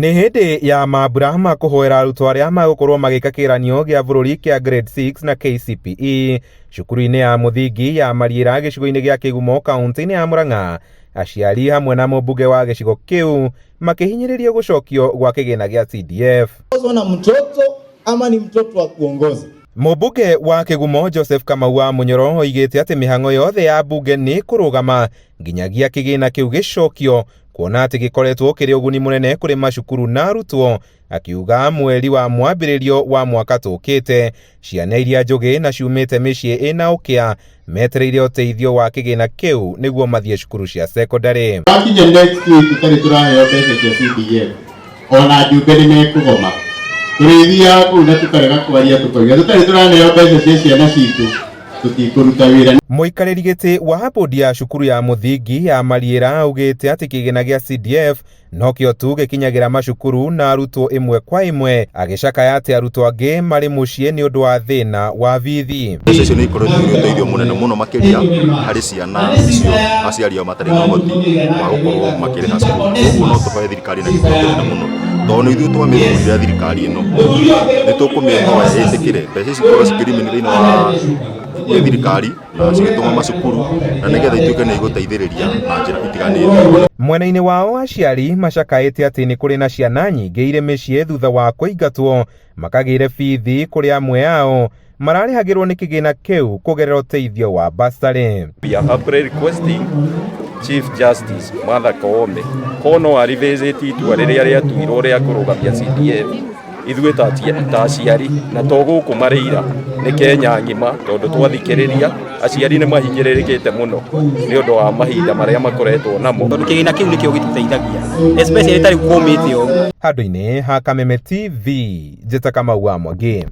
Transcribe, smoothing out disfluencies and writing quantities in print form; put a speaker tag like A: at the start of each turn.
A: Nĩ hĩndĩ ya mambura ma kũhoera arutwo arĩa magũkorwo magĩka kĩgeranio gĩa bũrũri kĩa Grade 6 na KCPE cukuru-inĩ ya mũthingi ya Mariĩra gĩcigo-inĩ gĩa Kĩgumo kaunti-inĩ ya Murang'a, aciari hamwe na mũmbunge wa gĩcigo kĩu makĩhinyĩrĩrio gũcokio gwa kĩgĩna gĩa CDF.
B: Na mtoto ama ni mtoto wa kuongoza.
A: Mũmbunge wa Kĩgumo Joseph Kamau wa Mũnyoro oigĩte atĩ mĩhang'o yothe ya mbunge nĩ kũrũgama nginyagia kĩgĩna kĩu gĩcokio, kuona atĩ gĩkoretwo kĩrĩ ũguni mũnene kũrĩ macukuru na arutwo. Akiuga mweri wa mwambĩrĩrio wa mwaka tũkĩte, ciana iria njũgĩ na ciumĩte mĩciĩ ĩna ũkĩa metereire ũteithio wa kĩgĩna kĩu nĩguo mathiĩ cukuru cia cekondarĩ.
C: Wakinya next week tũtarĩ tũraheo mbeca cia CDF, ona njumbe nĩ mekũgoma. Tũrĩthiaga kũu na tũkarega kwaria, tũkoiga tũtarĩ tũraneo mbeca cia ciana citũ, tũtikũruta wĩra.
A: Mũikarĩri gĩtĩ wa bodi ya cukuru ya mũthingi ya Mariĩra augĩte atĩ kĩgĩna gĩa CDF nokĩo tu gĩkinyagĩra macukuru na arutwo ĩmwe kwa ĩmwe, agĩcakaya atĩ arutwo angĩ marĩ mũciĩ nĩ ũndũ wa thĩna wa bithi.
D: Mbeca icio nĩ ikoretwo irĩ ũteithio mũnene mũno makĩria harĩ ciana icio aciari ao matarĩ na ũhoti wa gũkorwo makĩrĩha cukuru. Koguo no tũhoe thirikari na gĩtĩo kĩnene mũno, tondũ nĩ ithuĩ twamĩthurire thirikari ĩno, nĩ tũkũmĩhoya ĩtĩkĩre mbeca ici ikorwo cikĩremain thĩinĩ wa thirikari na cigĩtũma macukuru, na nĩgetha ituĩke nĩ igũteithĩrĩria na njĩra itiganĩte.
A: Mwena-inĩ wao aciari macakaĩte atĩ nĩ kũrĩ na ciana nyingĩ irĩ mĩciĩ thutha wa kũingatwo makagĩre bithi, kũrĩa amwe ao mararĩhagĩrwo nĩ kĩgĩna kĩu kũgerera ũteithio wa bursary.
E: We are humbly requesting Chief Justice Martha Koome ko no arevisit itua rĩrĩa rĩatuirwo rĩa kũrũgamia CDF. Ithuĩ ta aciari na to gũkũ Marĩira, nĩ Kenya ng'ima, tondũ twathikĩrĩria aciari nĩ mahinyĩrĩrĩkĩte mũno nĩ ũndũ wa mahinda marĩa makoretwo namo.
F: Tondũ kĩgĩna kĩu nĩkĩo gĩtũteithagia, especially tarĩu kũmĩte ũguo.
A: Handũ-inĩ ha Kameme TV, njĩta Kamau wa Mwangi.